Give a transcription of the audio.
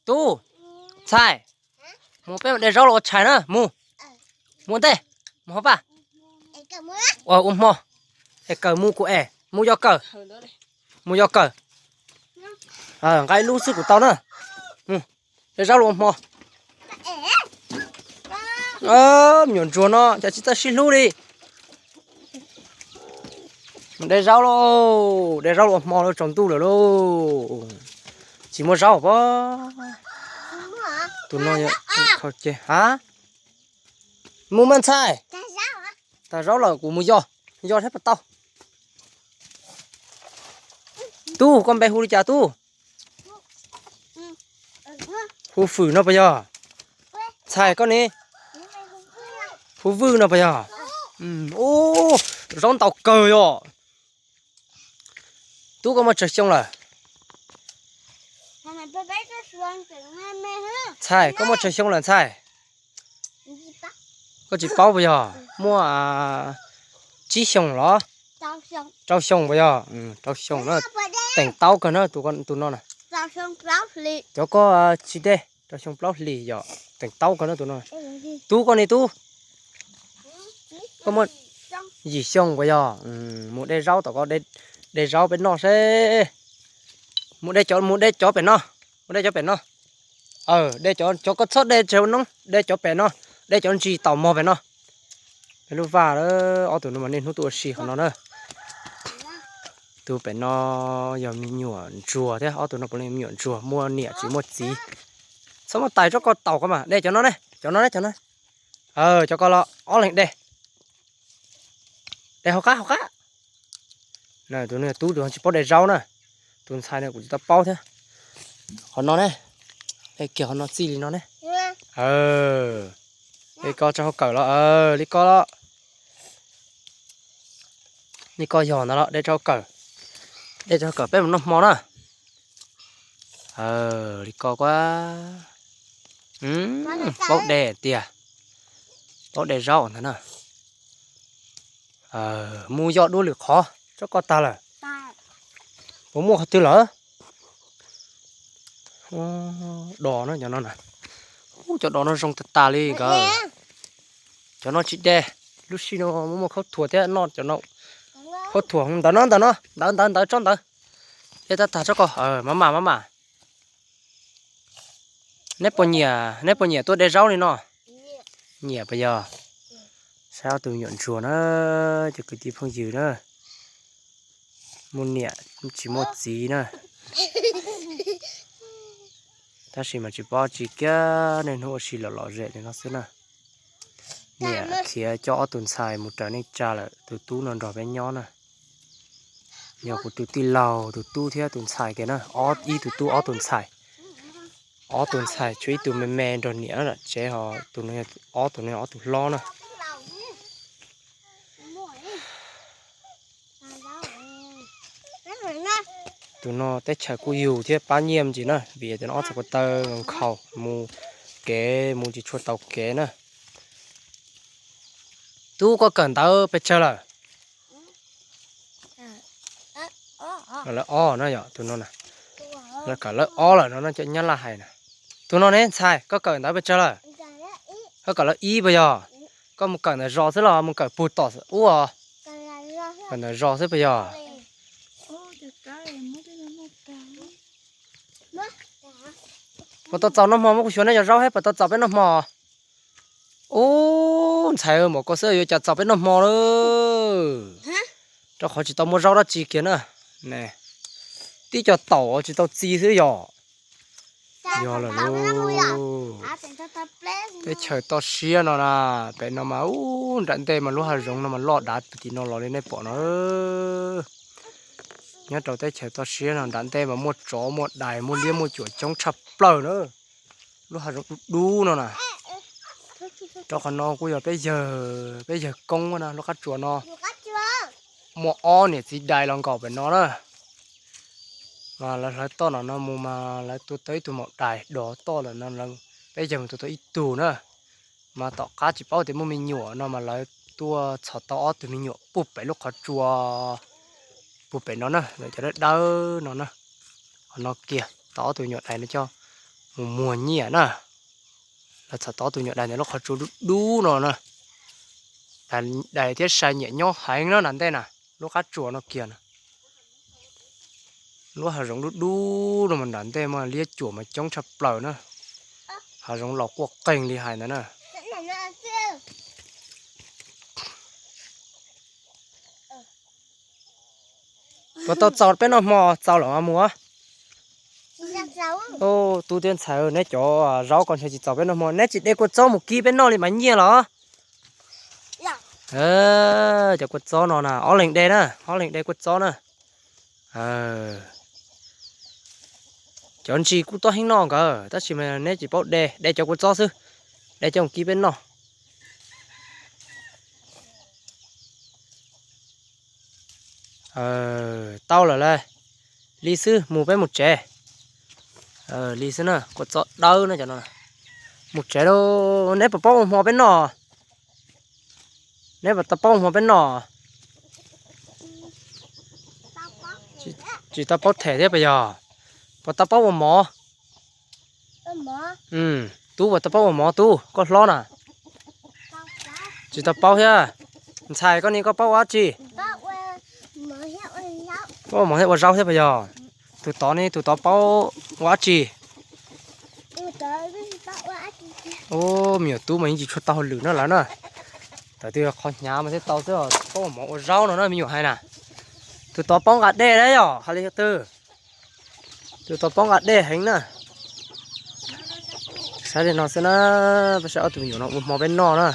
Tub, ntxhais, mus peb mus de zaub los ua tshais na, mus. Mus ua ntej, mus hauv vaj. Ua hmo, es kawm mus kuv es, mus yos kawm, mus yos kawm. Nqa ib lub xwb kuv tau na. De zaub los ua hmo. Me nyuam ntsuag no cas tsis txawj sib hlub li. De zaub lauj, de zaub los ua hmo lauj, tsaus ntuj lawm lauj. Tsis muaj zaub pob. Tus no, ha, mus mas ntxhais. Tag zaub lawm kuv mus yos, yos saib puas tau. Tub, koj npe hu li cas tub? Hu Fwm no puas yog? Ntxhais koj ne? Hu Vwj no puas yog? Ub, zaub ntau kawg yom. Tub, koj muaj tsawg xyoo lawm? Ntxhais, koj muaj tsawg xyoo lawm ntxhais? Koj tsis paub puas yog? Muaj tsib xyoos los? Rau xyoo puas yog? Rau xyoo na. Teem taub kawg na tus no na. Cov koj tsis dej, rau xyoo plaub hlis yom, teem taub kawg na tus no. Tub, koj ne tub? Koj muaj yim xyoo puas yog? Mus de zaub tom ko, de zaub peb noj seb. Mus de cov, mus de cov pem no, mus de cov pem no. De cov, cov koj txhob de tseg noob, de cov pem no, de cov ntsis taum mog pem no. Peb lub vaj, ob tug no mas niaj hnub tuaj ua si qhov no na. Tus pem no yog me nyuam ntsuag thiab, ob tug no puav leej me nyuam ntsuag muaj niam tsis muaj txiv. Txhob muab tais tsob ko taum ko mas, de cov no ne, cov no ne, cov no. Cov ko los ob leeg de. De hauv qab, hauv qab. Tus tub tus tsis paub de zaub na. Tus ntxhais no kuv tsis tau paub thiab. Qhov no ne, kiag qhov no txij li no ne. Li ko rau hauv kawm los, li ko los. Li ko yog ntawd los de rau hauv kawm. De rau hauv kawm peb mus noj hmo na. Li ko kuab. Paub de tiag. Paub de zaub ntag na. Mus yos dua lwm qhov, tsob ko tag lawm. Puas muaj qhov twg lawm? Dos no, cov no na. Cov dos no zoo tag tas li nkawd. Cov no tsis de, lub sij no muaj muaj khaub thuas thiab noj cov no. Khaub thuas ntawm no, ntawm no, ntawd ntawd ntawd tsob ntawd. De tag tag tsob ko, maj mam maj mam. Neb puas nyiam, neb puas nyiam tuaj de zaub li no? Nyiam puas yog? Saib ob tug me nyuam ntsuag na, cov kwv tij phooj ywg na. Muaj niam tsis muaj txiv na. Tab sis mas tsis paub tsi kiag, niaj hnub ua si lom lom zem li no xwb na. Niam khiav coj ob tug ntxhais mus raws neej tsa lawm, tus tub no nrog peb nyob na. Yog kuv tus tij laug tus tub thiab tus ntxhais kiag na, ib tug tub ob tug ntxhais. Ob tug ntxhais tshuav ib tug me me nrog niam lawm tsev, ho tus no, ob tug no yog ob tug hlob na. Tus no teb chaws kuj yug thiab pab nyiaj me ntsis na, vim tias no ob txhais ko taw nkhaus mus kev mus tsis tshua tau kev na. Tub, koj kawm ntawv pes tsawg lawm? Lawv ob no yom, tus no na. Lawv kawm lawv ob lawm no, cov Nyab Laj hais na. Tus no ne ntxhais, koj kawm ntawv pes tsawg lawm? Koj kawm lawv ib puas yog? Koj mus kawm ntawm zos xwb los mus kawm puag tom ub os? Kawm ntawm zos xwb puas yog? Puas tau txaus noj hmo? Muab kuv xyuas neb cov zaub seb puas tau txaus peb noj hmo. Ub, ntxhais, npaum ko xwb yuav cas txaus peb noj hmo lawm. Rau qhov tsis tau muaj zaub dab tsi kiag na. Tib co taum tsis tau txi xwb yog. Yog lawm lauj. Teb chaws toj siab no na, pem no mas ub, nram ntej mas lub hav zoov no mas loj dav tim no los li nej pom no. Nyob rau teb chaws toj siab no nram ntej mas muaj tsov muaj dais muaj liab muaj cuam coob tshaj plaws na. Lub hav zoov dub dub no na. Rau qhov no kuj yog peb yawg, peb yawg koob na, lub qab tsuas no muaj ob niam txiv dais los nkaum pem no na. Mas lawv hlawv toj no no mus mas lawv tua tau ib tug maum dais dov toj lawm no, peb yawg mus tua tau ib tug na. Mas tom qab tsis paub tias muaj me nyuam no mas lawv tuaj txhom tau ob tug me nyuam puag pem lub qhov tsua puag pem no na, lawv cov dawb dawb no na. Qhov no kiag tau ob tug nyuam dais no coj Mus muag nyiaj na. Lawv txhom tau tus nyuam dais ntawm lub qhov tsua dub dub no na. Dais thiab sai nyiam nyob heev na nram ntej na, lub qab tsuas no kiag na. Lub hav zoov dub dub no mas nram ntej mas liab cuam mas coob tshaj plaws na. Hav zoov laus quaj qeeg li hais ntawd na. Puas tau txaus peb noj hmo, txaus lawm mas mus. Tub thiab ntxhais, neb cov zaub ko ntshe tsis txaus peb noj hmo, neb tsis de kua txob mus kib peb noj li mas nyiaj los? Cov kua txob no na, ob leeg de na, ob leeg de kua txob na. Cov ntsis kuj tuaj heev noj nkawd, tab sis mas neb tsis paub de, de cov kua txob xwb, de coj mus kib peb noj. Tau lawm lauj, li xwb mus peb mus tsev. Li xwb na, kua txob dawb na cov no. Mus tsev lauj, neb puas paub ua hmo peb noj? Neb puas tau paub ua hmo peb noj? Tsis tau paub them thiab puas yog? Puas tau paub ua mov? Tub puas tau paub ua mov tub, koj hlob na? Tsis tau paub thiab. Ntxhais koj ne koj paub ua dab tsi? Paub ua mov thiab ua zaub thiab puas yog? Tus tod ne, tus tod paub ua dab tsi? Ub, me nyuam tub mas yeej tsis tshua tau hauj lwm no lawm na. Tawm twg qhov hnyav mas thiaj tau xwb, paub ua mov ua zaub no na me nyuam hais na. Tus tod paub nqa dej na yom, hais li twg? Tus tod paub nqa dej heev na. Saib li no xwb na, peb saib ob tug me nyuam no ua hmo peb noj na.